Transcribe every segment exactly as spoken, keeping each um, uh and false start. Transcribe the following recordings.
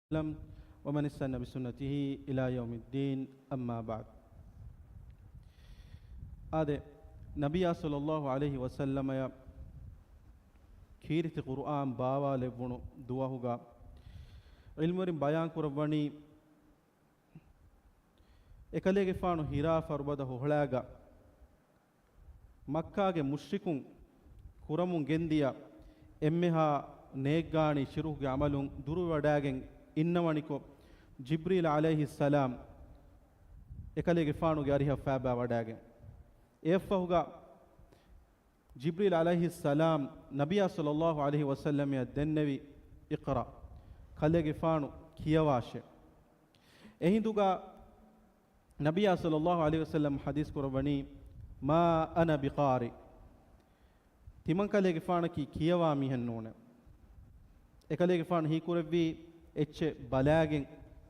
وسلم ومن استن بسنته إلى يوم الدين، أما بعد. އާދެ، ނަބިއްޔާ ޞައްލައްލާހު ޢަލައިހި ވަސައްލަމަޔަށް ކީރިތި ޤުރުއާން ބާވާލެއްވުނު ދުވަހުގަ ޢިލްމުވެރިން ބަޔާން ކުރައްވަނީ، އެކަލޭގެފާނު ހިރާ ފަރުބަދަ ހޮހޮޅާގަ މައްކާގެ މުޝްރިކުން ކުރަމުން ގެންދިޔަ އެންމެހާ ނޭއްގާނީ ޝިރުކުގެ ޢަމަލުން ދުރުވަޑައިގެން އިންނަވަނިކޮށް، ޖިބްރީލް ޢަލައިހިއްސަލާމް އެކަލޭގެފާނުގެ އަރިހަށް ފައިބާވަޑައިގެން. އެއަށްފަހުގަ ޖިބްރީލް ޢަލައިހިއްސަލާމް ނަބިއްޔާ ޞައްލައްލާހު ޢަލައިހި ވަސައްލަމަޔަށް ދެންނެވި، اقرأ، ކަލޭގެފާނު ކިޔަވާށޭ. އެހިނދުގަ ނަބިއްޔާ ޞައްލައްލާހު ޢަލައިހި ވަސައްލަމް ޙަދީޘް ކުރައްވަނީ، "ما أنا بقارئ." ތިމަން ކަލޭގެފާނަކީ ކިޔަވާ މީހެއް ނޫނޭ. އެކަލޭގެފާނު ހީކުރެއްވީ އެއްޗެއް ބަލާގެން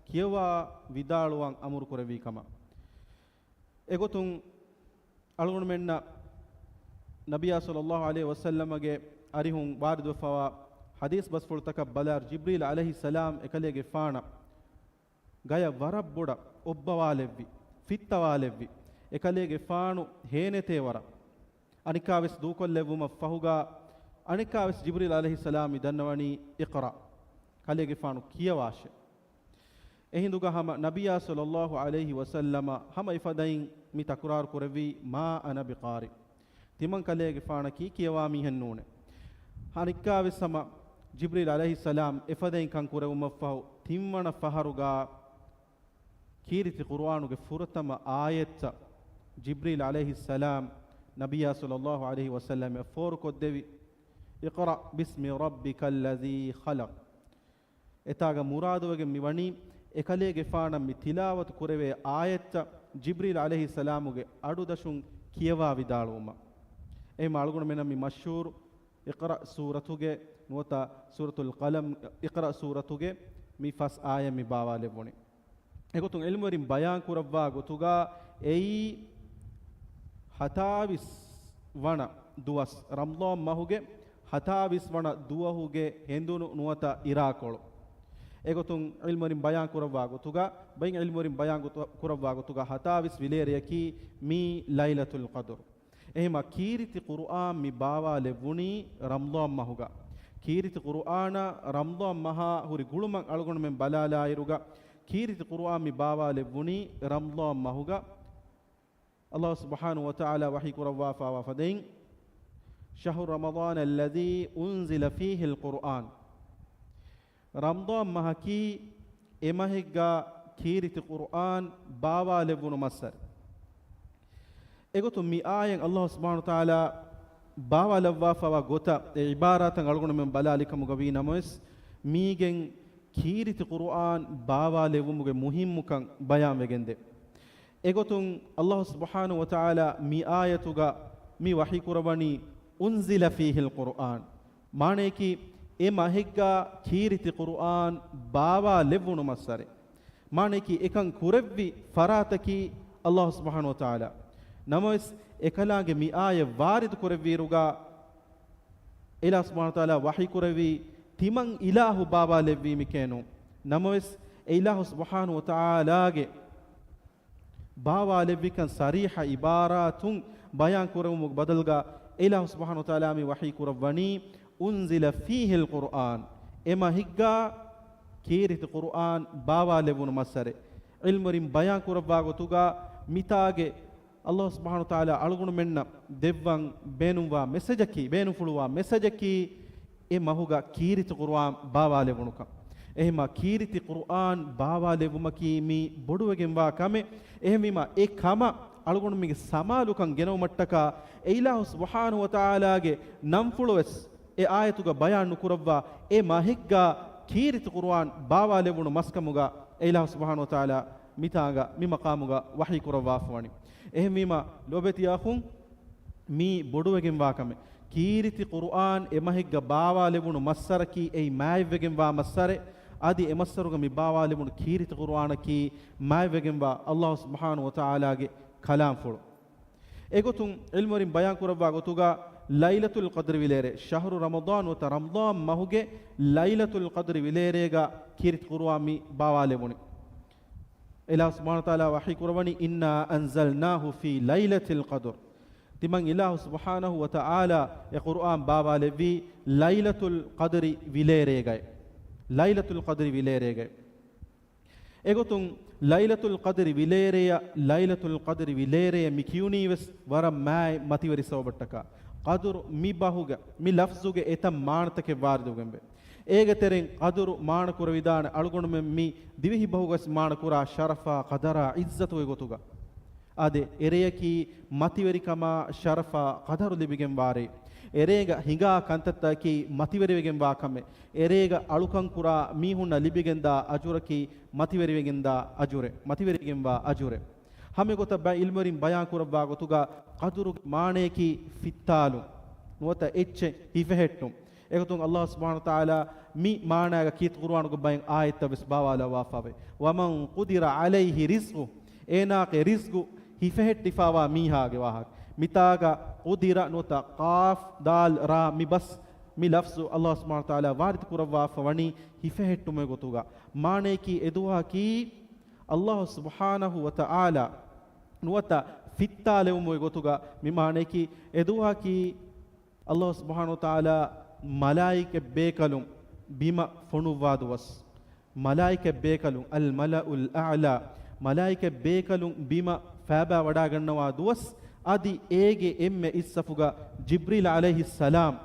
ކިޔަވާ ވިދާޅުވާން އަމުރު ކުރެއްވީ ކަމަށް. އެގޮތުން އަޅުގަނޑުމެންނަށް ނަބިއްޔާ ޞައްލައްލާހު ޢަލައިހި ވަސައްލަމަގެ އަރިހުން ވާރިދުވެފަވާ ޙަދީޘް ބަސްފުޅުތަކަށް ބަލާއިރު، ޖިބްރީލް ޢަލައިހިއްސަލާމް އެކަލޭގެފާނަށް ގަޔަށް ވަރަށް ބޮޑަށް އޮއްބަވާލެއްވި، ފިއްތަވާލެއްވި، އެކަލޭގެފާނު ހޭނެތޭ ވަރަށް. އަނެއްކާވެސް ދޫކޮށްލެއްވުމަށް ފަހުގަ، އަނެއްކާވެސް ޖިބްރީލް ޢަލައިހިއްސަލާމް މި ދަންނަވަނީ، "اقرأ." ކަލޭގެފާނު ކިޔަވާށޭ. އެހިނދުގަ ހަމަ ނަބިއްޔާ ޞައްލައްލާހު ޢަލައިހި ވަސައްލަމަ ހަމަ އެފަދައިން މި ތަކުރާރު ކުރެއްވީ، "ما أنا بقارئ." ތިމަން ކަލޭގެފާނަކީ ކިޔަވާ މީހެއް ނޫނޭ. އަނެއްކާވެސް ހަމަ ޖިބްރީލް ޢަލައިހިއްސަލާމް އެފަދައިން ކަން ކުރެވުމަށްފަހު، ތިންވަނަ ފަހަރުގަ ކީރިތި ޤުރުއާނުގެ ފުރަތަމަ އާޔަތްތައް ޖިބްރީލް ޢަލައިހިއްސަލާމް ނަބިއްޔާ ޞައްލައްލާހު ޢަލައިހި ވަސައްލަމަށް ފޯރުކޮށްދެވި، "اقرأ باسم ربك الذي خلق." އެތާގަ މުރާދުވެގެން މި ވަނީ، އެކަލޭގެފާނަށް މި ތިލާވަތު ކުރެވޭ އާޔަތްތައް ޖިބްރީލް ޢަލައިހިއްސަލާމުގެ އަޑުދަށުން ކިޔަވާ ވިދާޅުވުމަށް. އެހެން އަޅުގަނޑުމެންނަށް މި މަޝްހޫރު އިޤްރަ ސޫރަތުގެ ނުވަތަ ސޫރަތުލް ޤަލަމް، އިޤްރަ ސޫރަތުގެ މި ފަސް އާޔަތް މި ބާވާލެއްވުނީ. އެގޮތުން ޢިލްމުވެރިން ބަޔާން ކުރައްވާ ގޮތުގަ، އެއީ ހަތާވީސް ވަނަ ދުވަސް، ރަމަޟާން މަހުގެ ހަތާވީސް ވަނަ ދުވަހުގެ ހެނދުނު ނުވަތަ އިރާކޮޅު. އެގޮތުން ޢިލްމުވެރިން ބަޔާން ކުރައްވާ ގޮތުގަ، ބައިން ޢިލްމުވެރިން ބަޔާން ގޮތު-، ކުރައްވާ ގޮތުގަ ހަތާވީސް ވިލޭރެޔަކީ މީ ލައިލަތުލް ޤަދުރު. އެހެމަ ކީރިތި ޤުރުއާން މި ބާވާލެއްވުނީ ރަމަޟާން މަހުގަ. ކީރިތި ޤުރުއާނަށް ރަމަޟާން މަހާ ހުރި ގުޅުމަށް އަޅުގަނޑުމެން ބަލާލާއިރުގަ، ކީރިތި ޤުރުއާން މި ބާވާލެއްވުނީ ރަމަޟާން މަހުގަ. އަލްލާހު ސުބްޙާނަހު ވަތަޢާލާ ވަޙީ ކުރައްވާފާވާ ފަދައިން، "شهر رمضان الذي أنزل فيه القرآن." ރަމަޟާން މަހަކީ އެ މަހެއްގަ ކީރިތި ޤުރުއާން ބާވާލެއްވުނު މައްސަރެ. އެގޮތުން މި އާޔަތް އަލްލާހު ސުބްޙާނަހު ވަތަޢާލާ ބާވާލައްވާފާވާ ގޮތަށް އެ ޢިބާރާތަށް އަޅުގަނޑުމެން ބަލާލި ކަމުގަ ވީ ނަމަވެސް، މީގެން ކީރިތި ޤުރުއާން ބާވާލެއްވުމުގެ މުހިއްމުކަން ބަޔާންވެގެންދޭ. އެގޮތުން އަލްލާހު ސުބްޙާނަހު ވަތަޢާލާ މި އާޔަތުގަ މި ވަޙީ ކުރައްވަނީ، "أنزل فيه القرآن." މާނަޔަކީ، އެ މަހެއްގަ ކީރިތި ޤުރުއާން ބާވާލެއްވުނު މައްސަރެ. މާނަޔަކީ، އެކަން ކުރެއްވި ފަރާތަކީ އަލްލާހު ސުބްޙާނަހު ވަތަޢާލާ. ނަމަވެސް، އެކަލާނގެ މި އާޔަތް ވާރިދު ކުރެއްވިއިރުގަ، އެއިލާހު ސުބްޙާނަހު ވަތަޢާލާ ވަޙީ ކުރެއްވީ، ތިމަން އިލާހު ބާވާލެއްވީމިކޭނު. ނަމަވެސް، އެއިލާހު ސުބްޙާނަހު ވަތަޢާލާގެ ބާވާލެއްވިކަން ޞަރީޙަ ޢިބާރާތުން ބަޔާން ކުރެވުމުގެ ބަދަލުގަ، އެއިލާހު ސުބްޙާނަހު ވަތަޢާލާ މި ވަޙީ ކުރައްވަނީ، "أنزل فيه القرآن." އެ މަހެއްގަ ކީރިތި ޤުރުއާން ބާވާލެއްވުނު މައްސަރެ. ޢިލްމުވެރިން ބަޔާން ކުރައްވާ ގޮތުގަ، މިތާގެ އަލްލާހު ސުބްޙާނަހު ވަތަޢާލާ އަޅުގަނޑުމެންނަށް ދެއްވަން ބޭނުންވާ މެސެޖަކީ، ބޭނުންފުޅުވާ މެސެޖަކީ، އެ މަހުގަ ކީރިތި ޤުރުއާން ބާވާލެވުނުކަން. އެހެމަ ކީރިތި ޤުރުއާން ބާވާލެވުމަކީ މީ ބޮޑުވެގެންވާ ކަމެއް. އެހެންވީމަ އެ ކަމަށް އަޅުގަނޑުމެންގެ ސަމާލުކަން ގެނައުމަށްޓަކާ، އެ އިލާހު ސުބްޙާނަހު ވަތަޢާލާގެ ނަންފުޅުވެސް އެ އާޔަތުގަ ބަޔާން ނުކުރައްވާ، އެ މަހެއްގަ ކީރިތި ޤުރުއާން ބާވާލެވުނު މަސްކަމުގަ އެ އިލާހު ސުބްޙާނަހު ވަތަޢާލާ މިތާނގަ މި މަޤާމުގަ ވަޙީ ކުރައްވާފަވަނީ. އެހެންވީމަ، ލޯބިވެތި އަޚުން، މީ ބޮޑުވެގެންވާ ކަމެއް. ކީރިތި ޤުރުއާން އެ މަހެއްގަ ބާވާލެވުނު މައްސަރަކީ އެއީ މާތްވެގެންވާ މައްސަރެއް. އަދި އެ މައްސަރުގަ މި ބާވާލެވުނު ކީރިތި ޤުރުއާނަކީ މާތްވެގެންވާ އަލްލާހު ސުބްޙާނަހު ވަތަޢާލާގެ ކަލާމްފުޅު. އެގޮތުން ޢިލްމުވެރިން ބަޔާން ކުރައްވާ ގޮތުގަ ލައިލަތުލް ޤަދްރި ވިލޭރޭ، ޝަހްރު ރަމަޟާން ނުވަތަ ރަމަޟާން މަހުގެ ލައިލަތުލް ޤަދްރި ވިލޭރޭގަ ކީރިތި ޤުރުއާން މި ބާވާލެވުނީ. އެލާހު ސުބްޙާނަހު ވަތަޢާލާ ވަޙީ ކުރައްވަނީ، "إِنَّا أَنزَلْنَاهُ فِي لَيْلَةِ الْقَدْرِ." ތިމަން އިލާހު ސުބްޙާނަހު ވަތަޢާލާ އެ ޤުރުއާން ބާވާލެއްވީ ލައިލަތުލް ޤަދްރި ވިލޭރޭގައި. ލައިލަތުލް ޤަދްރި ވިލޭރޭގައި. އެގޮތުން ލައިލަތުލް ޤަދްރި ވިލޭރޭއަށް، ލައިލަތުލް ޤަދްރި ވިލޭރޭ މި ކިޔުނީ ވެސް ވަރަށް މާތް މަތިވެރި ސަބަބަށްޓަކާ. ޤަދުރު މި ބަހުގަ، މި ލަފްޒުގެ އެތައް މާނަތަކެއް ވާރިދުވެގެންވޭ. އޭގެ ތެރެއިން ޤަދުރު މާނަ ކުރެވިދާނެ އަޅުގަނޑުމެން މި ދިވެހި ބަހުގަސް މާނަ ކުރާ ޝަރަފާ، ޤަދަރާ، ޢިއްޒަތުގެ ގޮތުގަ. އާދެ، އެރެޔަކީ މަތިވެރިކަމާ، ޝަރަފާ، ޤަދަރު ލިބިގެންވާ ރޭ. އެރޭގަ ހިނގާ ކަންތައްތަކަކީ މަތިވެރިވެގެންވާ ކަމެއް. އެރޭގަ އަޅުކަން ކުރާ މީހުންނަށް ލިބިގެންދާ އަޖުރަކީ މަތިވެރިވެގެންދާ އަޖުރެއް، މަތިވެރިވެގެންވާ އަޖުރެއް. ހަމަ އެގޮތަށް ބައެއް ޢިލްމުވެރިން ބަޔާން ކުރައްވާ ގޮތުގަ ޤަދުރުގެ މާނަޔަކީ ފިއްތާލުން ނުވަތަ އެއްޗެއް ހިފެހެއްޓުން. އެގޮތުން އަލްލާހު ސުބްޙާނަހު ވަތަޢާލާ މި މާނައިގަ ކީރިތި ޤުރުއާނުގެ ބައެއް އާޔަތްތައް ވެސް ބާވާލައްވާފައެވެ. وَمَنْ قُدِرَ عَلَيْهِ رِزْقُهُ، އޭނާގެ ރިޒްޤު ހިފެހެއްޓިފައިވާ މީހާގެ ވާހަކަ. މިތާގަ ޤުދިރަ ނުވަތަ ޤާފް ދާލް ރާ މި ބަސް މި ލަފްޒު އަލްލާހު ސުބްޙާނަހު ވަތަޢާލާ ވާރިދު ކުރައްވާފަ ވަނީ ހިފެހެއްޓުމުގެ ގޮތުގަ. މާނަޔަކީ އެދުވަހަކީ އަލްލާހު ސުބްޙާނަހު ވަތަޢާލާ ނުވަތަ ފިއްތާލެވުމުގެ ގޮތުގަ. މި މާނަޔަކީ އެދުވަހަކީ އަލްލާހު ސުބްޙާނަހު ވަތަޢާލާ މަލާއިކަ ބޭކަލުން ބިމަށް ފޮނުއްވާ ދުވަސް. މަލާއިކަ ބޭކަލުން، އަލް މަލައުލް އަޢްލާ، މަލާއިކަ ބޭކަލުން ބިމަށް ފައިބާ ވަޑާގަންނަވާ ދުވަސް، އަދި އޭގެ އެންމެ އިސްސަފުގަ ޖިބްރީލް ޢަލައިހިއްސަލާމް،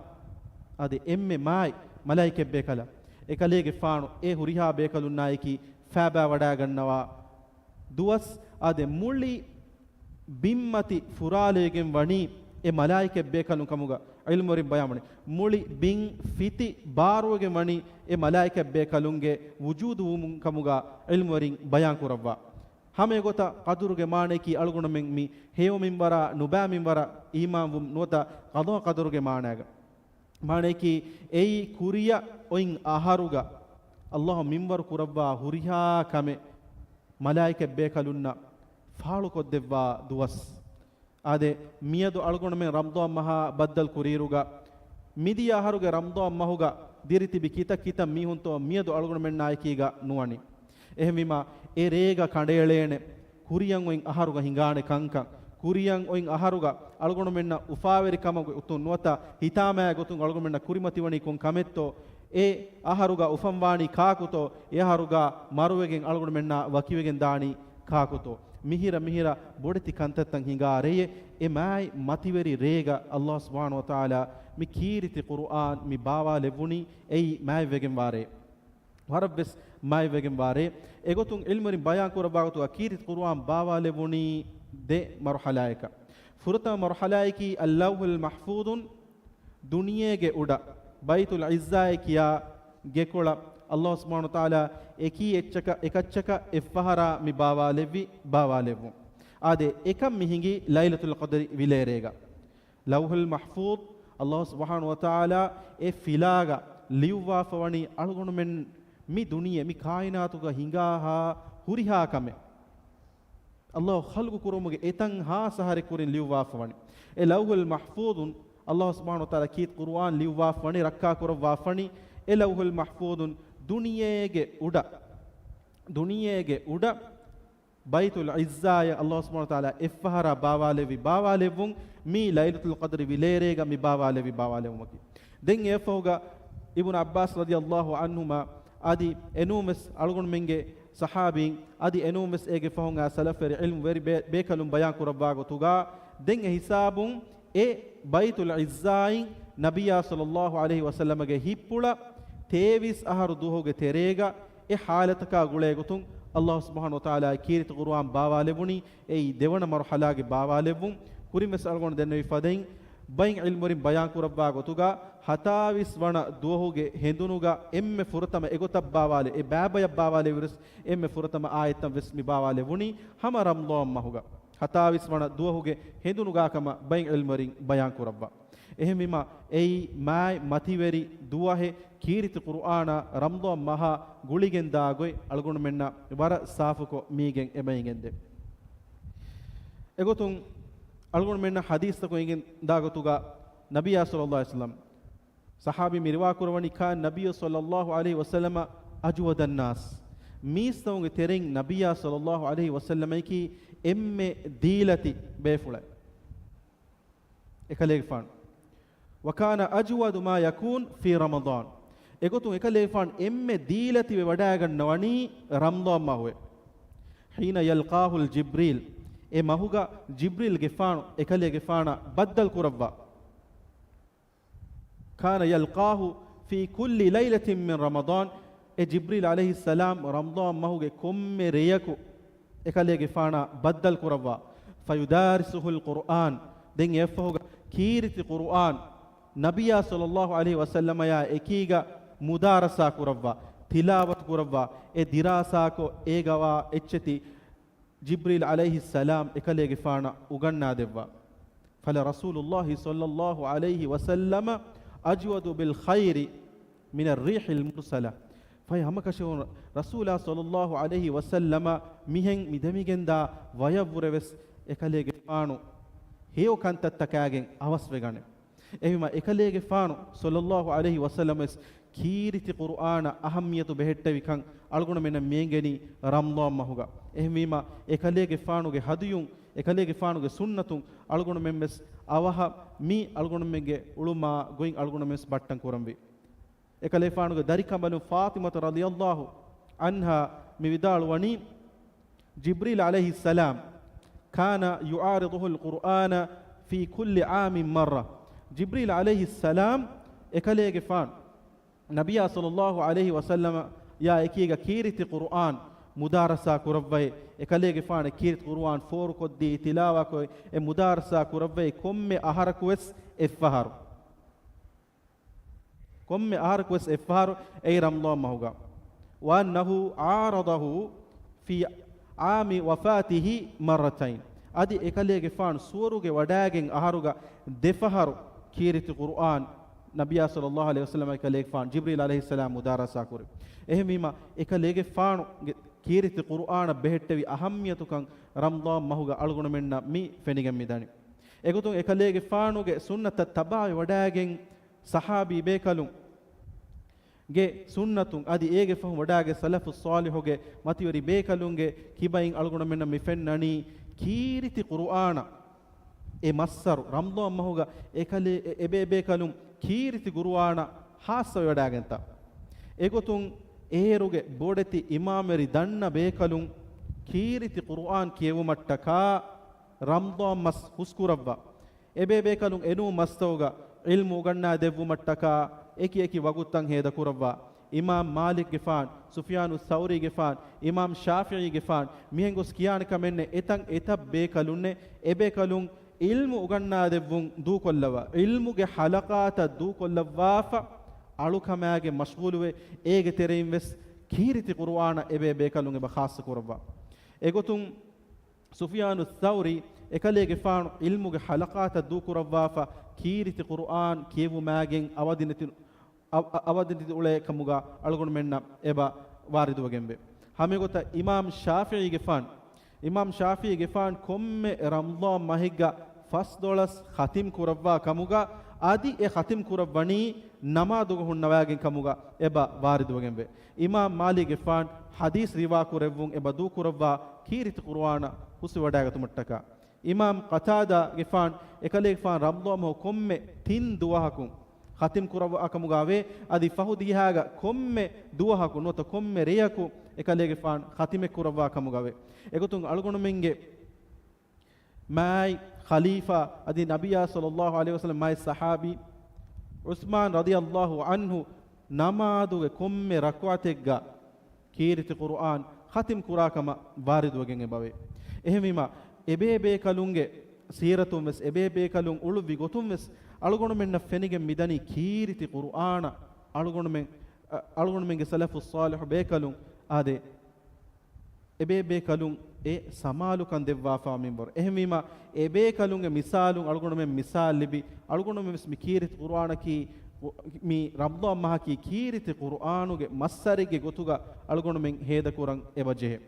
އަދި އެންމެ މާތް މަލާއިކަ ބޭކަލާ، އެކަލޭގެފާނު އެ ހުރިހާ ބޭކަލުންނާއެކީ ފައިބާ ވަޑާގަންނަވާ ދުވަސް، އާދެ، މުޅި ބިންމަތި ފުރާލައިގެން ވަނީ އެ މަލާއިކަ ބޭކަލުން ކަމުގަ ޢިލްމުވެރިން ބަޔާންވަނީ. މުޅި ބިން ފިތި ބާރުވެގެން ވަނީ އެ މަލާއިކަ ބޭކަލުންގެ ވުޖޫދު ވުމުން ކަމުގަ ޢިލްމުވެރިން ބަޔާން ކުރައްވާ. ހަމަ އެގޮތަށް ޤަދުރުގެ މާނަޔަކީ އަޅުގަނޑުމެން މި ހެޔޮ މިންވަރާ ނުބައި މިންވަރަށް އީމާންވުން ނުވަތަ ޤަޟާ ޤަދަރުގެ މާނައިގަ. މާނަޔަކީ އެއީ ކުރިއަށް އޮތް އަހަރުގަ އަލްލާހު މިންވަރު ކުރައްވާ ހުރިހާ ކަމެއް މަލާއިކަ ބޭކަލުންނަށް ފާޅުކޮށްދެއްވާ ދުވަސް. އާދެ، މިއަދު އަޅުގަނޑުމެން ރަމަޟާން މަހާ ބައްދަލު ކުރިއިރުގަ، މިދިޔަ އަހަރުގެ ރަމަޟާން މަހުގަ ދިރިތިބި ކިތައް ކިތައް މީހުންތޯ މިއަދު އަޅުގަނޑުމެންނާއެކީގަ ނުވަނީ. އެހެންވީމާ، އެ ރޭގަ ކަނޑައެޅޭނެ ކުރިއަށް އޮތް އަހަރުގަ ހިނގާނެ ކަންކަން، ކުރިއަށް އޮތް އަހަރުގަ އަޅުގަނޑުމެންނަށް އުފާވެރިކަމުގެ ގޮތުން ނުވަތަ ހިތާމައިގެ ގޮތުން އަޅުގަނޑުމެންނަށް ކުރިމަތިވަނީ ކޮން ކަމެއްތޯ، އެ އަހަރުގަ އުފަންވާނީ ކާކުތޯ، އެ އަހަރުގަ މަރުވެގެން އަޅުގަނޑުމެންނާ ވަކިވެގެން ދާނީ ކާކުތޯ. މިހިރަ މިހިރަ ބޮޑެތި ކަންތައްތައް ހިނގާ ރެޔެއް، އެ މާތް މަތިވެރި ރޭގަ އަލްލާހު ސުބްޙާނަހު ވަތަޢާލާ މި ކީރިތި ޤުރުއާން މި ބާވާލެއްވުނީ އެއީ މާތްވެގެންވާ ރޭ. ވަރަށްވެސް މާތްވެގެންވާ ރޭ. އެގޮތުން ޢިލްމުވެރިން ބަޔާން ކުރައްވާ ގޮތުގަ ކީރިތި ޤުރުއާން ބާވާލެވުނީ ދެ މަރުޙަލާއަކަށް. ފުރަތަމަ މަރުޙަލާއަކީ އައްލައުޙުލް މަޙްފޫޡުން ދުނިޔޭގެ އުޑަށް ބައިތުލް ޢިއްޒާއޭ ކިޔާ ގެކޮޅަށް އަލްލާހު ސުބްޙާނަހު ވަތަޢާލާ އެކީ އެއްޗަކަށް އެކައްޗަކަށް އެއްފަހަރާ މި ބާވާލެއްވި ބާވާލެއްވުން. އާދެ، އެކަން މި ހިނގީ ލައިލަތުލް ޤަދްރި ވިލޭރޭގަ. ލައުޙުލް މަޙްފޫޡު އަލްލާހު ސުބްޙާނަހު ވަތަޢާލާ އެ ފިލާގަ ލިޔުއްވާފަ ވަނީ އަޅުގަނޑުމެން މި ދުނިޔެ، މި ކާއިނާތުގަ ހިނގާހާ ހުރިހާ ކަމެއް. އަލްލާހު ޚަލްޤު ކުރުމުގެ އެތަން ހާސް އަހަރެއް ކުރިން ލިޔުއްވާފަ ވަނީ. އެ ލައުޙުލް މަޙްފޫޡުން އަލްލާހު ސުބްޙާނަހު ވަތަޢާލާ ކީރިތި ޤުރުއާން ލިޔުއްވާފަ ވަނީ، ރައްކާ ކުރައްވާފަ ވަނީ. އެ ލައުޙުލް މަޙްފޫޡުން ދުނިޔޭގެ އުޑަށް، ދުނިޔޭގެ އުޑަށް ބައިތުލް ޢިއްޒާއަށް އަލްލާހު ސުބްޙާނަހު ވަތަޢާލާ އެއްފަހަރާ ބާވާލެއްވި ބާވާލެއްވުން، މީ ލައިލަތުލް ޤަދްރި ވިލޭރޭގަ މި ބާވާލެއްވި ބާވާލެއްވުމަކީ. ދެން އެއަށްފަހުގަ އިބްނު ޢައްބާސް ރަޟިޔައްލާހު ޢަންހުމާ އަދި އެނޫންވެސް އަޅުގަނޑުމެންގެ ޞަޙާބީން އަދި އެނޫންވެސް އޭގެ ފަހުން އާ ސަލަފްވެރި ޢިލްމުވެރި ބޭ-، ބޭކަލުން ބަޔާން ކުރައްވާ ގޮތުގަ، ދެން އެ ހިސާބުން އެ ބައިތުލް ޢިއްޒާއިން ނަބިއްޔާ ޞައްލައްލާހު ޢަލައިހި ވަސައްލަމަގެ ހިތްޕުޅަށް ތޭވީސް އަހަރު ދުވަހުގެ ތެރޭގަ އެ ޙާލަތަކާ ގުޅޭ ގޮތުން އަލްލާހު ސުބްޙާނަހު ވަތަޢާލާ ކީރިތި ޤުރުއާން ބާވާލެއްވުނީ. އެއީ ދެވަނަ މަރުޙަލާގެ ބާވާލެއްވުން. ކުރިންވެސް އަޅުގަނޑު ދެންނެވި ފަދައިން ބައެއް ޢިލްމުވެރިން ބަޔާން ކުރައްވާ ގޮތުގަ، ހަތާވީސް ވަނަ ދުވަހުގެ ހެނދުނުގަ އެންމެ ފުރަތަމަ އެގޮތަށް ބާވާލެ، އެ ބައިބަޔަށް ބާވާލެއްވިރުސް އެންމެ ފުރަތަމަ އާޔަތްތައް ވެސް މި ބާވާލެއްވުނީ ހަމަ ރަމަޟާން މަހުގަ. ހަތާވީސް ވަނަ ދުވަހުގެ ހެނދުނުގާ ކަމަށް ބައެއް ޢިލްމުވެރިން ބަޔާން ކުރައްވާ. އެހެންވީމާ، އެއީ މާތް މަތިވެރި ދުވަހެއް ކީރިތި ޤުރުއާނާ ރަމަޟާން މަހާ ގުޅިގެން ދާ ގޮތް އަޅުގަނޑުމެންނަށް ވަރަށް ސާފުކޮށް މީގެން އެބައިނގެންދޭ. އެގޮތުން އަޅުގަނޑުމެންނަށް ޙަދީޘްތަކުން އެނގިގެން ދާ ގޮތުގަ، ނަބިއްޔާ ޞައްލައްލާހު ޢަލައިހި ވަސައްލަމަ، ޞަޙާބީ މި ރިވާ ކުރައްވަނީ، كان النبي صلى الله عليه وسلم أجود الناس، މީސްތަކުންގެ ތެރެއިން ނަބިއްޔާ ޞައްލައްލާހު ޢަލައިހި ވަސައްލަމައަކީ އެންމެ ދީލަތި ބޭފުޅެއް. އެކަލޭގެފާނު، وكان أجود ما يكون في رمضان، އެގޮތުން އެކަލޭގެފާނު އެންމެ ދީލަތިވެ ވަޑައިގަންނަވަނީ ރަމަޟާން މަހުވެ. حين يلقاه الجبريل، އެ މަހުގަ ޖިބްރީލްގެފާނު އެކަލޭގެފާނަށް ބައްދަލު ކުރައްވާ. كان يلقاه في كل ليلة من رمضان، އެ ޖިބްރީލް ޢަލައިހިއްސަލާމް ރަމަޟާން މަހުގެ ކޮންމެ ރެޔަކު އެކަލޭގެފާނާ ބައްދަލު ކުރައްވާ. فيدارسه القرآن، ދެން އެއަށްފަހުގަ ކީރިތި ޤުރުއާން ނަބިއްޔާ ޞައްލައްލާހު ޢަލައިހި ވަސައްލަމަޔާ އެކީގަ މުދާރަސާ ކުރައްވާ، ތިލާވަތު ކުރައްވާ، އެ ދިރާސާކޮށް އޭގަވާ އެއްޗެތި ޖިބްރީލް ޢަލައިހިއްސަލާމް އެކަލޭގެފާނަށް އުގަންނާދެއްވާ. فلرسول الله صلى الله عليه وسلم أجود بالخير من الريح المرسلة. ފަހެ ހަމަކަށަވަރުން ރަސޫލާ ޞައްލައްލާހު ޢަލައިހި ވަސައްލަމަ މިހެން މި ދެމިގެންދާ ވަޔަށްވުރެވެސް އެކަލޭގެފާނު ހެޔޮ ކަންތައްތަކާގެން އަވަސްވެގަނެ. އެހެންވީމަ އެކަލޭގެފާނު ޞައްލައްލާހު ޢަލައިހި ވަސައްލަމަވެސް ކީރިތި ޤުރުއާނަށް އަހައްމިޔަތު ބެހެއްޓެވިކަން އަޅުގަނޑުމެންނަށް މިއެނގެނީ ރަމަޟާން މަހުގަ. އެހެންވީމަ އެކަލޭގެފާނުގެ ހަދުޔުން، އެކަލޭގެފާނުގެ ސުންނަތުން އަޅުގަނޑުމެންވެސް އަވަހަށް މީ އަޅުގަނޑުމެންގެ އުޅުމާ ގޮތް އަޅުގަނޑުމެންވެސް ބައްޓަން ކުރަންވީ. އެކަލޭފާނުގެ ދަރިކަނބަލުން ފާޠިމަތު ރަޟިޔައްލާހު ޢަންހާ މި ވިދާޅުވަނީ، ޖިބްރީލް ޢަލައިހިއްސަލާމް كان يعارضه القرآن في كل عام مرة. ޖިބްރީލް ޢަލައިހިއްސަލާމް އެކަލޭގެފާނު ނަބިޔާ ޞައްލައްލާހު ޢަލައިހި ވަސައްލަމަ ޔާ އެކީގަ ކީރިތި ޤުރުއާން މުދާރަސާ ކުރައްވައި، އެކަލޭގެފާނު ކީރިތި ޤުރުއާން ފޯރުކޮށްދީ، ތިލާވާކޮށް އެ މުދާރަސާ ކުރައްވައި ކޮންމެ އަހަރަކުވެސް އެއްފަހަރު. ކޮންމެ އަހަރަކުވެސް އެއްފަހަރު އެއީ ރަމަޟާން މަހުގަ. وأنه عارضه في عام وفاته مرتين. އަދި އެކަލޭގެފާނު ސުވަރުގެ ވަޑައިގެން އަހަރުގަ ދެފަހަރު ކީރިތި ޤުރުއާން ނަބިޔާ ޞައްލައްލާހު ޢަލައިހި ވަސައްލަމަ އެކަލޭގެފާނު ޖިބްރީލް ޢަލައިހިއްސަލާމް މުދާރަސާ ކުރި. އެހެންވީމަ އެކަލޭގެފާނުގެ ކީރިތި ޤުރުއާނަށް ބެހެއްޓެވި އަހައްމިޔަތުކަން ރަމަޟާން މަހުގަ އަޅުގަނޑުމެންނަށް މި ފެނިގެން މިދަނީ. އެގޮތުން އެކަލޭގެފާނުގެ ސުންނަތަށް ތަބާވެވަޑައިގެން ޞަޙާބީ ބޭކަލުން ގެ ސުންނަތުން އަދި އޭގެ ފަހުން ވަޑައިގެ ސަލަފުއް ޞާލިޙުގެ މަތިވެރި ބޭކަލުންގެ ކިބައިން އަޅުގަނޑުމެންނަށް މި ފެންނަނީ ކީރިތި ޤުރުއާނަށް އެ މައްސަރު ރަމަޟާން މަހުގަ އެކަލޭ-، އެ-، އެބޭބޭކަލުން ކީރިތި ޤުރުއާނަށް ޚާއްޞަވެވަޑައިގެންތާ. އެގޮތުން އޭރުގެ ބޮޑެތި އިމާމްވެރި ދަންނަ ބޭކަލުން ކީރިތި ޤުރުއާން ކިޔެވުމަށްޓަކާ ރަމަޟާން މަސް ހުސްކުރައްވާ. އެބޭބޭކަލުން އެނޫން މަސްތަކުގަ ޢިލްމު އުގަންނާ ދެއްވުމަށްޓަކާ އެކި އެކި ވަގުތުތައް ހޭދަކުރައްވާ. އިމާމް މާލިކްގެފާން، ސުފްޔާނު ޘައުރީގެފާން، އިމާމް ޝާފިޢީގެފާން މިހެން ގޮސް ކިޔާނެ ކަމެއްނެއް، އެތައް ބޭކަލުންނެއް އެބޭކަލުން ޢިލްމު އުގަންނާދެއްވުން ދޫކޮށްލަވާ، ޢިލްމުގެ ޙަލަޤާތައް ދޫކޮށްލައްވާފަ، އަޅުކަމާގެން މަޝްޣޫލުވެ، އޭގެ ތެރެއިން ވެސް ކީރިތި ޤުރުއާނަށް އެބޭ ބޭކަލުން އެބަ ޚާއްޞަ ކުރައްވާ. އެގޮތުން ސުފްޔާނު ޘައުރީ އެކަލޭގެފާނު ޢިލްމުގެ ޙަލަޤާތައް ދޫކުރައްވާފަ، ކީރިތި ޤުރުއާން ކިޔެވުމާގެން އަވަދިނެތި، އަ-، އަ-، އަވަދިނެތި އުޅޭ ކަމުގަ އަޅުގަނޑުމެންނަށް އެބަ ވާރިދުވެގެންވޭ. ހަމައެގޮތަށް އިމާމް ޝާފިޢީގެފާނު، އިމާމް ޝާފިޢީގެފާނު ކޮންމެ ރަމަޟާން މަހެއްގަ ފަސްދޮޅަސް ޚަތިމް ކުރައްވާ ކަމުގަ، އަދި އެ ޚަތިމް ކުރައްވަނީ ނަމާދުގަ ހުންނަވާގެން ކަމުގަ އެބަ ވާރިދުވެގެންވޭ. އިމާމް މާލިކްގެފާނު ޙަދީޘް ރިވާކުރެއްވުން އެބަ ދޫކުރައްވާ ކީރިތި ޤުރުއާނަށް ހުސްވެވަޑައިގަތުމަށްޓަކާ. އިމާމް ޤަތާދާގެފާނު އެކަލޭގެފާނު ރަމަޟާން މަހު ކޮންމެ ތިން ދުވަހަކުން ޚަތިމް ކުރައްވާ ކަމުގަވޭ، އަދި ފަހު ދިހާގަ ކޮންމެ ދުވަހަކު ނުވަތަ ކޮންމެ ރެޔަކު އެކަލޭގެފާނު ޚަތިމެއް ކުރައްވާ ކަމުގަވޭ. އެގޮތުން އަޅުގަނޑުމެންގެ މާތް ޚަލީފާ އަދި ނަބިޔާ ޞައްލައްލާހު ޢަލައިހި ވަސައްލަމް މާތް ޞަޙާބީ ޢުސްމާން ރަޟިޔައްލާހު ޢަންހު ނަމާދުގެ ކޮންމެ ރަކުޢަތެއްގަ ކީރިތި ޤުރުއާން ޚަތިމް ކުރާ ކަމަށް ވާރިދުވެގެން އެބަވޭ. އެހެންވީމަ، އެބޭބޭކަލުންގެ ސީރަތުން ވެސް، އެބޭބޭކަލުން އުޅުއްވި ގޮތުން ވެސް އަޅުގަނޑުމެންނަށް ފެނިގެން މިދަނީ ކީރިތި ޤުރުއާނަށް އަޅުގަނޑުމެން، އަ، އަޅުގަނޑުމެންގެ ސަލަފުއް ޞާލިޙު ބޭކަލުން އާދެ، އެބޭބޭކަލުން އެ ސަމާލުކަން ދެއްވާފަ މިންވަރު. އެހެންވީމަ، އެބޭކަލުންގެ މިސާލުން އަޅުގަނޑުމެން މިސާލް ލިބި، އަޅުގަނޑުމެން ވެސް މި ކީރިތި ޤުރުއާނަކީ، މި ރަމަޟާން މަހަކީ ކީރިތި ޤުރުއާނުގެ މައްސަރެއްގެ ގޮތުގަ އަޅުގަނޑުމެން ހޭދަކުރަން އެބަޖެހޭ.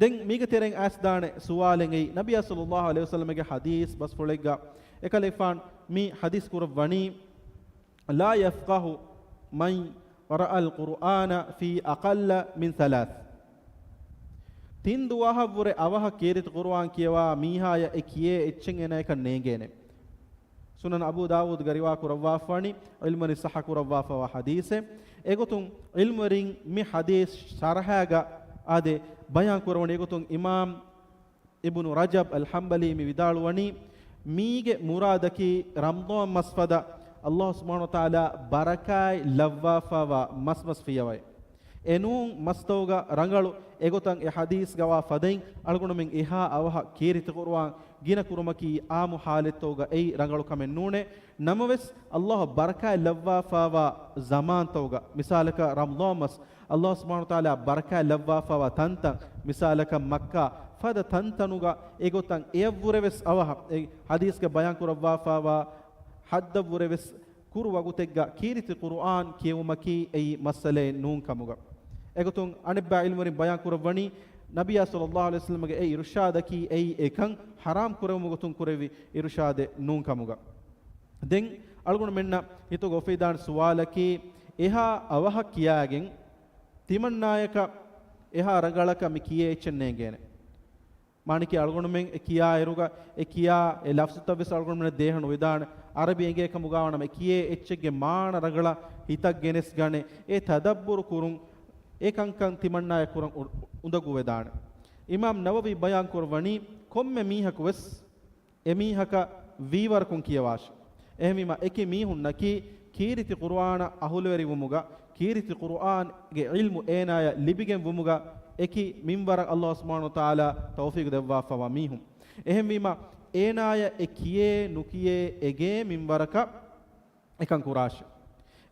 ދެން މީގެ ތެރެއިން އައިސްދާނެ ސުވާލެއް އެއީ، ނަބިޔާ ޞައްލައްލާހު ޢަލައިހި ވަސައްލަމްގެ ޙަދީޘް ބަސްފުޅެއްގަ އެކަލޭގެފާނު މި ޙަދީޘް ކުރައްވަނީ، لا يفقه من قرأ القرآن في أقل من ثلاث. ތިން ދުވަހަށްވުރެ އަވަހަށް ކީރިތި ޤުރުއާން ކިޔަވާ މީހާޔަށް އެ ކިޔޭ އެއްޗެއް އޭނާޔަކަށް ނޭނގޭނެ. ސުނަން އަބޫ ދާވޫދުގަ ރިވާ ކުރައްވާފަވަނީ، ޢިލްމުވެރިން ޞައްޙަ ކުރައްވާފަވާ ޙަދީޘެއް. އެގޮތުން ޢިލްމުވެރިން މި ޙަދީޘް ޝަރަޙާގަ އާދެ ބަޔާން ކުރައްވަނީ. އެގޮތުން އިމާމް އިބްނު ރަޖަބް އަލްޙަންބަލީ މި ވިދާޅުވަނީ، މީގެ މުރާދަކީ ރަމަޟާން މަސް ފަދަ ﷲ ސުބްޙާނަހޫ ވަތަޢާލާ ބަރަކާތް ލައްވާފަވާ މަސް މަސް ފިޔަވައި. އެނޫން މަސްތަކުގަ ރަނގަޅު އެގޮތަށް އެ ޙަދީޘްގަވާ ފަދައިން އަޅުގަނޑުމެން އެހާ އަވަހަށް ކީރިތި ޤުރުއާން ގިނަ ކުރުމަކީ ޢާއްމު ޙާލަތްތަކުގަ އެއީ ރަނގަޅު ކަމެއް ނޫނޭ. ނަމަވެސް ﷲ ބަރަކާތް ލައްވާފަވާ ޒަމާންތަކުގަ، މިސާލަކަށް ރަމަޟާން މަސް، ﷲ ސުބްޙާނަހޫ ވަތަޢާލާ ބަރަކާތް ލައްވާފަވާ ތަންތަން، މިސާލަކަށް މައްކާ، ފަދަ ތަންތަނުގަ އެގޮތަށް އެޔަށްވުރެވެސް އަވަހަށް އެ ޙަދީޘްގަ ބަޔާން ކުރައްވާފަވާ ޙައްދަށްވުރެވެސް ކުރު ވަގުތެއްގަ ކީރިތި ޤުރުއާން ކިޔެވުމަކީ އެއީ މައްސަލައެއް ނޫން ކަމުގަ. އެގޮތުން އަނެއްބައި ޢިލްމުވެރިން ބަޔާން ކުރައްވަނީ، ނަބިއްޔާ ޞައްލައްލާހު ޢަލައިހި ވަސައްލަމަގެ އެ އިރުޝާދަކީ އެއީ އެކަން ޙަރާމް ކުރެވުމުގެ ގޮތުން ކުރެއްވި އިރުޝާދެއް ނޫން ކަމުގަ. ދެން އަޅުގަނޑުމެންނަށް ހިތުގަ އުފެދިދާނެ ސުވާލަކީ، އެހާ އަވަހަށް ކިޔާގެން ތިމަންނާޔަކަށް އެހާ ރަނގަޅަކަށް މި ކިޔޭ އެއްޗެއް ނޭނގޭނެ. މާނައަކީ އަޅުގަނޑުމެން އެ ކިޔާއިރުގަ، އެ ކިޔާ އެ ލަފްޒުތައް ވެސް އަޅުގަނޑުމެންނަށް ދޭހަ ނުވެދާނެ. ޢަރަބި އެނގޭ ކަމުގަ ވާނަމަ އެ ކިޔޭ އެއްޗެއްގެ މާނަ ރަނގަޅަށް ހިތަށް ގެނެސް ގަނެ، އެ ތަދައްބުރު ކުރުން، އެ ކަންކަން ތިމަންނާޔަށް ކުރަން އު-، އުނދަގޫވެދާނެ. އިމާމް ނަވަވީ ބަޔާން ކުރައްވަނީ، ކޮންމެ މީހަކު ވެސް އެމީހަކަށް ވީވަރަކުން ކިޔަވާށި. އެހެންވީމަ، އެކި މީހުންނަކީ ކީރިތި ޤުރުއާނަށް އަހުލުވެރިވުމުގަ، ކީރިތި ޤުރުއާންގެ ޢިލްމު އޭނާޔަށް ލިބިގެން ވުމުގަ، އެކި މިންވަރަށް ﷲ ސުބްޙާނަހޫ ވަތަޢާލާ ތައުފީޤު ދެއްވާފަވާ މީހުން. އެހެންވީމަ، އޭނާޔަށް އެ ކިޔޭ ނުކިޔޭ އެގޭ މިންވަރަކަށް އެކަން ކުރާށި.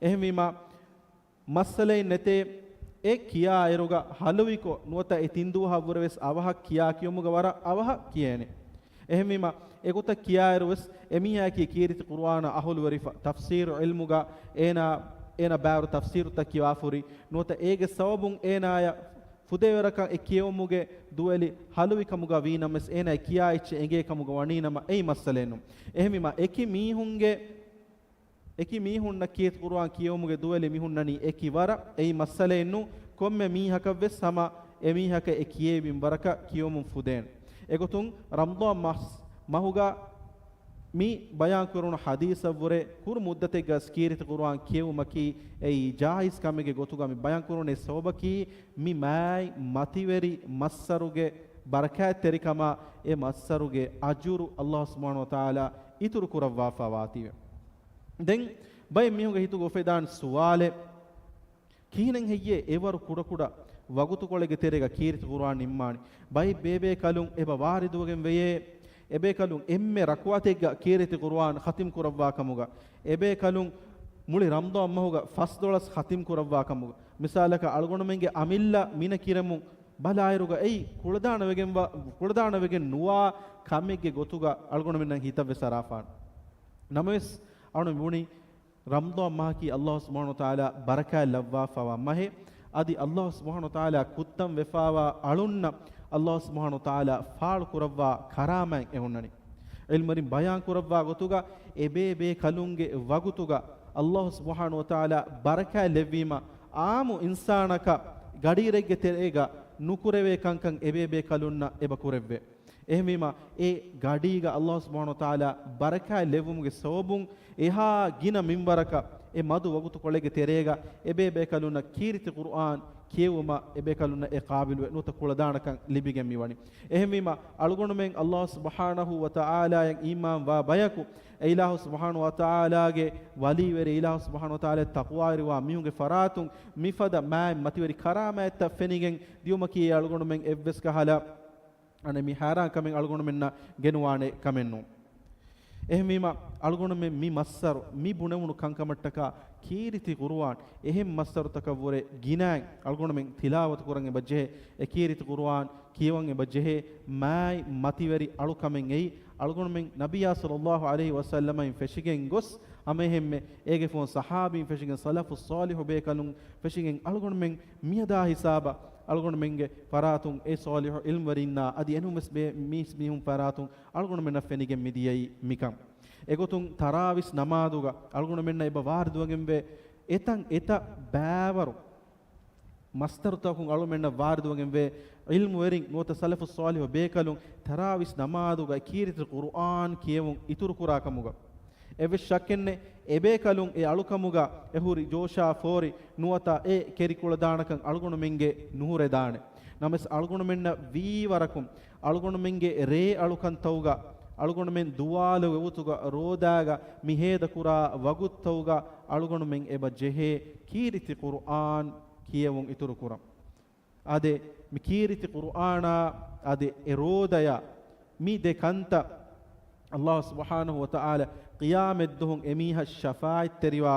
އެހެންވީމަ، މައްސަލައެއް ނެތޭ، އެ ކިޔާއިރުގަ ހަލުވިކޮށް ނުވަތަ އެ ތިން ދުވަހަށްވުރެވެސް އަވަހަށް ކިޔާ ކިޔުމުގަ ވަރަށް އަވަހަށް ކިޔޭނެ. އެހެންވީމަ، އެގޮތަށް ކިޔާއިރުވެސް އެމީހާއަކީ ކީރިތި ޤުރުއާނަށް އަހުލުވެރިފަ، ތަފްސީރު ޢިލްމުގަ އޭނާ، އޭނާ ބާރު ތަފްސީރުތައް ކިޔާފަހުރި، ނުވަތަ އޭގެ ސަބަބުން އޭނާޔަށް ފުދޭވަރަކަށް އެ ކިޔެވުމުގެ ދުވެލި ހަލުވިކަމުގަ ވީނަމަވެސް، އޭނާ އެ ކިޔާ އެއްޗެއް އެނގޭ ކަމުގަ ވަނީނަމަ، އެއީ މައްސަލައެއް ނޫން. އެހެންވީމަ، އެކި މީހުންގެ އެކި މީހުންނަށް ކީރިތި ޤުރުއާން ކިޔެވުމުގެ ދުވެލި މި ހުންނަނީ އެކި ވަރަށް، އެއީ މައްސަލައެއް ނޫން. ކޮންމެ މީހަކަށްވެސް ހަމަ އެމީހަކަށް އެ ކިޔޭ މިންވަރަކަށް ކިޔެވުމުން ފުދޭނެ. އެގޮތުން ރަމަޟާން މަސް، މަހުގަ މި ބަޔާން ކުރުނު ޙަދީޘަށްވުރެ ކުރު މުއްދަތެއްގަ ކީރިތި ޤުރުއާން ކިޔެވުމަކީ އެއީ ޖާއިޒް ކަމެއްގެ ގޮތުގަ މި ބަޔާން ކުރުނީ ސަބަބަކީ މި މާތް މަތިވެރި މައްސަރުގެ ބަރަކާތްތެރިކަމާ އެ މައްސަރުގެ އަޖުރު ﷲ ސުބްޙާނަހޫ ވަތަޢާލާ އިތުރު ކުރައްވާފަވާތީވެ. ދެން ބައެއް މީހުންގެ ހިތުގަ އުފެދާނެ ސުވާލެއް، ކިހިނެއް ހެއްޔޭ އެވަރު ކުޑަކުޑަ ވަގުތުކޮޅެއްގެ ތެރޭގަ ކީރިތި ޤުރުއާން ނިންމާނީ؟ ބައެއް ބޭބޭކަލުން އެބަ ވާރިދުވެގެން ވެޔޭ، އެބޭކަލުން އެންމެ ރަކުޢަތެއްގަ ކީރިތި ޤުރުއާން ޚަތިމް ކުރައްވާ ކަމުގަ، އެބޭކަލުން މުޅި ރަމަޟާން މަހުގަ ފަސް ދޮޅަސް ޚަތިމް ކުރައްވާ ކަމުގަ، މިސާލަކަށް އަޅުގަނޑުމެންގެ އަމިއްލަ މިނަ ކިރެމުން ބަލާއިރުގަ އެއީ ކުޅަދާނަވެގެން ވާ، ކުޅަދާނަވެގެން ނުވާ ކަމެއްގެ ގޮތުގަ އަޅުގަނޑުމެންނަށް ހިތަށްވެސް އަރާފާނެ. ނަމަވެސް އަޅުގަނޑު ބުނި ރަމަޟާން މަހަކީ ﷲ ސުބްޙާނަހޫ ވަތަޢާލާ ބަރަކާތް ލައްވާފަވާ މަހެއް. އަދި ﷲ ސުބްޙާނަހޫ ވަތަޢާލާ ކުއްތަން ވެފަވާ އަޅުންނަށް ﷲ ސުބްޙާނަހޫ ވަތަޢާލާ ފާޅު ކުރައްވާ ކަރާމާތް އެ ހުންނަނީ. ޢިލްމުވެރިން ބަޔާން ކުރައްވާ ގޮތުގަ އެބޭބޭކަލުންގެ ވަގުތުގަ ﷲ ސުބްޙާނަހޫ ވަތަޢާލާ ބަރަކާތް ލެއްވީމަ، އާއްމު އިންސާނަކަށް ގަޑިއިރެއްގެ ތެރޭގަ ނުކުރެވޭ ކަންކަން އެބޭބޭކަލުންނަށް އެބަ ކުރެއްވޭ. އެހެންވީމަ، އެ ގަޑީގަ ﷲ ސުބްޙާނަހޫ ވަތަޢާލާ ބަރަކާތް ލެއްވުމުގެ ސަބަބުން އެހާ ގިނަ މިންވަރަކަށް އެ މަދު ވަގުތުކޮޅެއްގެ ތެރޭގަ އެބޭބޭކަލުންނަށް ކީރިތި ޤުރުއާން ކިޔެވުމަށް އެބޭކަލުންނަށް އެ ޤާބިލުވެ ނުވަތަ ކުޅަދާނަކަން ލިބިގެން މިވަނީ. އެހެންވީމަ، އަޅުގަނޑުމެން ﷲ ސުބްޙާނަހޫ ވަތަޢާލާއަށް އީމާން ވާ ބަޔަކު، އެ އިލާހު ސުބްޙާނަހޫ ވަތަޢާލާގެ ވަލީވެރި، އިލާހު ސުބްޙާނަހޫ ވަތަޢާލާއަށް ތަޤްވާވެރިވާ މީހުންގެ ފަރާތުން މިފަދަ މާތް މަތިވެރި ކަރާމާތްތައް ފެނިގެން ދިޔުމަކީ އަޅުގަނޑުމެން އެއްވެސް ކަހަލަ އަނެއް މި ހައިރާން ކަމެއް އަޅުގަނޑުމެންނަށް ގެނުވާނެ ކަމެއް ނޫން. އެހެންވީމަ، އަޅުގަނޑުމެން މި މައްސަރު މި ބުނެވުނު ކަންކަމަށްޓަކާ ކީރިތި ޤުރުއާން އެހެން މައްސަރުތަކަށްވުރެ ގިނައިން އަޅުގަނޑުމެން ތިލާވަތު ކުރަން އެބަ ޖެހޭ. އެ ކީރިތި ޤުރުއާން ކިޔަވަން އެބަ ޖެހޭ މާތް މަތިވެރި އަޅުކަމެއް އެއީ. އަޅުގަނޑުމެން ނަބިއްޔާ ޞައްލައްލާހު ޢަލައިހި ވަސައްލަމައިން ފެށިގެން ގޮސް ހަމައެހެންމެ އޭގެ ފުވައިން ޞަޙާބީން ފެށިގެން ސަލަފުއް ޞާލިޙު ބޭކަލުން ފެށިގެން އަޅުގަނޑުމެން މިއަދާ ހިސާބަށް އަޅުގަނޑުމެންގެ ފަރާތުން އެ ޞާލިޙު ޢިލްމުވެރިންނާ އަދި އެނޫންވެސް ބޭ-، މީސް މީހުން ފަރާތުން އަޅުގަނޑުމެންނަށް ފެނިގެން މިދިޔައީ މިކަން. އެގޮތުން ތަރާވީސް ނަމާދުގަ އަޅުގަނޑުމެންނަށް އެބަ ވާރިދުވެގެންވޭ، އެތަން އެތައް ބައިވަރު މަސްދަރުތަކުން އަޅުމެންނަށް ވާރިދުވެގެންވޭ، ޢިލްމުވެރިން ނުވަތަ ސަލަފުއް ޞާލިޙު ބޭކަލުން ތަރާވީސް ނަމާދުގައި ކީރިތި ޤުރުއާން ކިޔެވުން އިތުރުކުރާ ކަމުގަ. އެއްވެސް ޝައްކެއްނެތް، އެބޭކަލުން އެ އަޅުކަމުގަ އެ ހުރި ޖޯޝާ ފޯރި ނުވަތަ އެ ކެރިކުޅަދާނަކަން އަޅުގަނޑުމެންގެ ނުހުރެދާނެ. ނަމަވެސް އަޅުގަނޑުމެންނަށް ވީވަރަކުން އަޅުގަނޑުމެންގެ ރޭ އަޅުކަންތައުގަ، އަޅުގަނޑުމެން ދުވާލު ވަގުތުގަ ރޯދާގަ މި ހޭދަކުރާ ވަގުތުތައުގަ އަޅުގަނޑުމެން އެބަ ޖެހޭ ކީރިތި ޤުރުއާން ކިޔެވުން އިތުރުކުރަން. އާދެ، މި ކީރިތި ޤުރުއާނާ އާދެ، އެ ރޯދަޔާ މި ދެ ކަންތައް ﷲ ސުބްޙާނަހޫ ވަތަޢާލާ ޤިޔާމަތްދުވަހު އެމީހަށް ޝަފާޢަތްތެރިވާ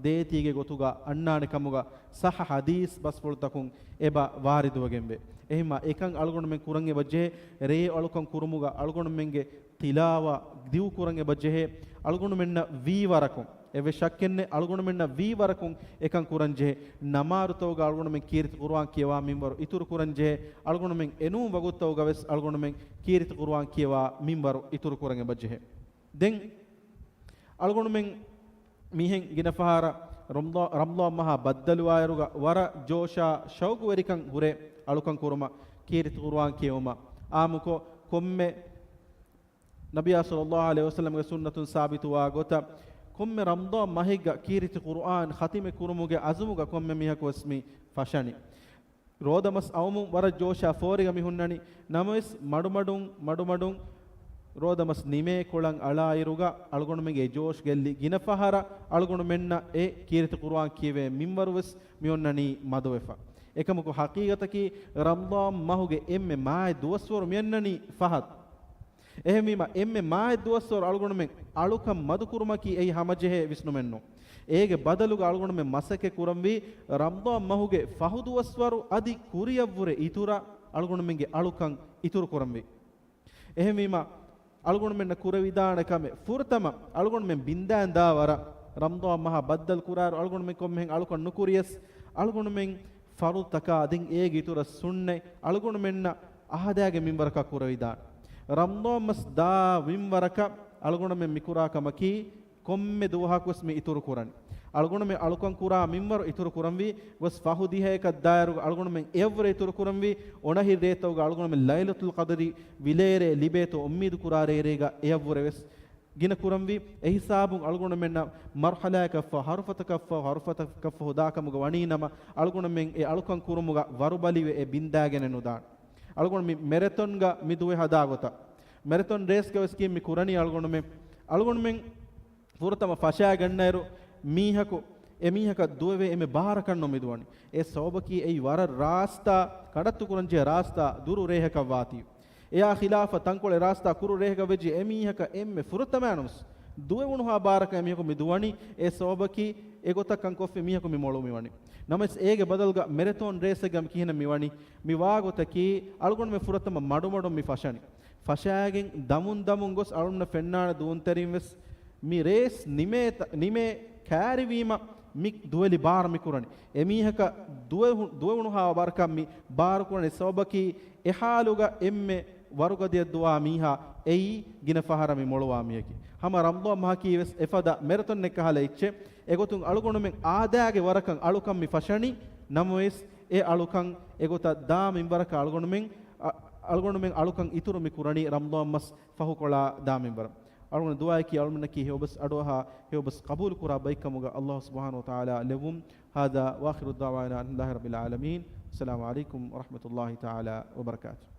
ދޭތީގެ ގޮތުގަ އަންނާނެ ކަމުގަ ޞައްޙަ ޙަދީޘް ބަސްފުޅުތަކުން އެބަ ވާރިދުވެގެންވޭ. އެހެންމާ އެކަން އަޅުގަނޑުމެން ކުރަން އެބަ ޖެހޭ، ރޭ އަޅުކަން ކުރުމުގަ އަޅުގަނޑުމެންގެ ތިލާވާ ދިގުކުރަން އެބަ ޖެހޭ، އަޅުގަނޑުމެންނަށް ވީވަރަކުން، އެއްވެސް ޝައްކެއްނެތް، އަޅުގަނޑުމެންނަށް ވީވަރަކުން އެކަން ކުރަން ޖެހޭ. ނަމާދުތައުގަ އަޅުގަނޑުމެން ކީރިތި ޤުރުއާން ކިޔަވާ މިންވަރު އިތުރުކުރަން ޖެހޭ. އަޅުގަނޑުމެން އެނޫން ވަގުތުތައުގަވެސް އަޅުގަނޑުމެން ކީރިތި ޤުރުއާން ކިޔަވާ މިންވަރު އިތުރުކުރަން އެބަ ޖެހޭ. ދެން އަޅުގަނޑުމެން މިހެން ގިނަ ފަހަރަށް ރަމްޟާ-، ރަމްޟާން މަހާ ބައްދަލުވާއިރުގަ ވަރަށް ޖޯޝާ ޝައުގުވެރިކަން ހުރޭ އަޅުކަން ކުރުމަށް، ކީރިތި ޤުރުއާން ކިޔެވުމަށް. އާއްމުކޮށް، ކޮންމެ ނަބިއްޔާ ޞައްލައްލާހު ޢަލައިހި ވަސައްލަމްގެ ސުންނަތުން ސާބިތުވާ ގޮތަށް، ކޮންމެ ރަމްޟާން މަހެއްގަ ކީރިތި ޤުރުއާން ޚަތިމެއް ކުރުމުގެ ޢަޒުމުގަ ކޮންމެ މީހަކު ވެސް މި ފަށަނީ. ރޯދަމަސް އައުމުން ވަރަށް ޖޯޝާ ފޯރިގަ މި ހުންނަނީ. ނަމަވެސް، މަޑުމަޑުން، މަޑުމަޑުން ރޯދަމަސް ނިމޭ ކޮޅަށް އަޅާއިރުގަ އަޅުގަނޑުމެންގެ ޖޯޝް ގެއްލި ގިނަ ފަހަރަށް އަޅުގަނޑުމެންނަށް އެ ކީރިތި ޤުރުއާން ކިޔެވޭ މިންވަރު ވެސް މި އޮންނަނީ މަދުވެފަ. އެކަމަކު ޙަޤީޤަތަކީ ރަމްޟާން މަހުގެ އެންމެ މާތް ދުވަސްވަރު މި އަންނަނީ ފަހަތު. އެހެންވީމަ، އެންމެ މާތް ދުވަސްވަރު އަޅުގަނޑުމެން އަޅުކަން މަދުކުރުމަކީ އެއީ ހަމަޖެހޭ ވިސްނުމެއްނޫން. އޭގެ ބަދަލުގަ އަޅުގަނޑުމެން މަސައްކަތް ކުރަންވީ، ރަމްޟާން މަހުގެ ފަހު ދުވަސްވަރު އަދި ކުރިއަށްވުރެ އިތުރަށް އަޅުގަނޑުމެންގެ އަޅުކަން އިތުރު ކުރަންވީ. އެހެންވީމަ، އަޅުގަނޑުމެންނަށް ކުރެވިދާނެ ކަމެއް، ފުރަތަމަ އަޅުގަނޑުމެން ބިންދާން ދާ ވަރަށް، ރަމްޟާން މަހާ ބައްދަލު ކުރާއިރު އަޅުގަނޑުމެން ކޮންމެހެން އަޅުކަން ނުކުރިޔަސް، އަޅުގަނޑުމެން ފަރުޟުތަކާ ދެން އޭގެ އިތުރަށް ސުންނަތް އަޅުގަނޑުމެންނަށް އާދައިގެ މިންވަރަކަށް ކުރެވިދާނެ. ރަމްޟާން މަސް ދާ މިންވަރަކަށް އަޅުގަނޑުމެން މިކުރާ ކަމަކީ، ކޮންމެ ދުވަހަކުވެސް މި އިތުރު ކުރަނީ. އަޅުގަނޑުމެން އަޅުކަން ކުރާ މިންވަރު އިތުރު ކުރަންވީ، ގޮސް ފަހު ދިހައަކަށް ދާއިރު އަޅުގަނޑުމެން އެއަށްވުރެ އިތުރު ކުރަންވީ، އޮނަހިރި ރޭތަކުގަ އަޅުގަނޑުމެން ލައިލަތުލް ޤަދްރި ވިލޭރޭ ލިބޭތޯ އުއްމީދު ކުރާ ރޭރޭގަ އެއަށްވުރެ ވެސް ގިނަ ކުރަންވީ. އެހިސާބުން އަޅުގަނޑުމެންނަށް މަރުޙަލާއަކަށްފަހު، ހަރުފަތަކަށްފަހު، ހަރުފަތަކަށްފަހު ދާ ކަމުގަ ވަނީ ނަމަ، އަޅުގަނޑުމެން އެ އަޅުކަން ކުރުމުގަ ވަރުބަލިވެ އެ ބިންދާގެނެއް ނުދާނެ. އަޅުގަނޑު މި މެރެތޮންގަ މި ދުވެ ހަދާ ގޮތަށް، މެރެތޮން ރޭސްގަ ވެސް ކީއް މި ކުރަނީ އަޅުގަނޑުމެން، އަޅުގަނޑުމެން ފުރަތަމަ ފަށާގަންނައިރު މީހަކު، އެ މީހަކަށް ދުވެވޭ އެންމެ ބާރަކަށްނު މި ދުވަނީ. އެ ސަބަބަކީ އެއީ ވަރަށް ރާސްތާ، ކަނޑައްތު ކުރަންޖެހޭ ރާސްތާ ދުރު ރޭހަކަށް ވާތީ. އެއާ ޚިލާފަށް ތަންކޮޅެއް ރާސްތާ ކުރު ރޭހަކަށް ވެއްޖެ އެ މީހަކަށް އެންމެ ފުރަތަމަ ނަމަސް ދުވެވުނުހާ ބާރަކަށް އެ މީހަކު މި ދުވަނީ. އެ ސަބަބަކީ އެ ގޮތަށް ކަން ކޮށްފި މީހަކު މި މޮޅު މި ވަނީ. ނަމަވެސް އޭގެ ބަދަލުގަ މެރެތޯން ރޭސެއްގަ މި ކިހިނެއް މި ވަނީ؟ މި ވާ ގޮތަކީ އަޅުގަނޑުމެން ފުރަތަމަ މަޑުމަޑުން މި ފަށަނީ. ފަށާގެން ދަމުން ދަމުން ގޮސް އަޅުގަނޑު ފެންނާނެ ދުވުންތެރިން ވެސް މި ރޭސް ނިމޭ ތަ-، ނިމޭ ކައިރިވީމަ މި ދުވެލި ބާރު މި ކުރަނީ. އެ މީހަކަށް ދުވެ-، ދުވެވުނުހާ ބާރަކަށް މި ބާރު ކުރަނީ ސަބަބަކީ އެ ހާލުގަ އެންމެ ވަރުގަދަޔަށް ދުވާ މީހާ އެއީ ގިނަ ފަހަރަށް މި މޮޅުވާ މީހަކީ. ހަމަ ރަމްޟާން މަހަކީ ވެސް އެފަދަ މެރެތޮންއެއް ކަހަލަ އެއްޗެއް. އެގޮތުން އަޅުގަނޑުމެން އާދައިގެ ވަރަކަށް އަޅުކަން މި ފަށަނީ. ނަމަވެސް އެ އަޅުކަން އެގޮތަށް ދާ މިންވަރަކަށް އަޅުގަނޑުމެން، އަ-، އަޅުގަނޑުމެން އަޅުކަން އިތުރު މި ކުރަނީ ރަމްޟާން މަސް ފަހުކޮޅާ ދާ މިންވަރަށް. އަޅުގަނޑު ދުޢާއަކީ އަޅުގަނޑަކީ ހެޔޮބަސް އަޑުއަހާ، ހެޔޮބަސް ޤަބޫލު ކުރާ ބައެއްކަމުގަ ﷲ ސުބްޙާނަހޫ ވަތަޢާލާ ލެއްވުން. هذا وآخر دعوانا أن الحمد لله رب العالمين. السلام عليكم ورحمة الله تعالى وبركاته.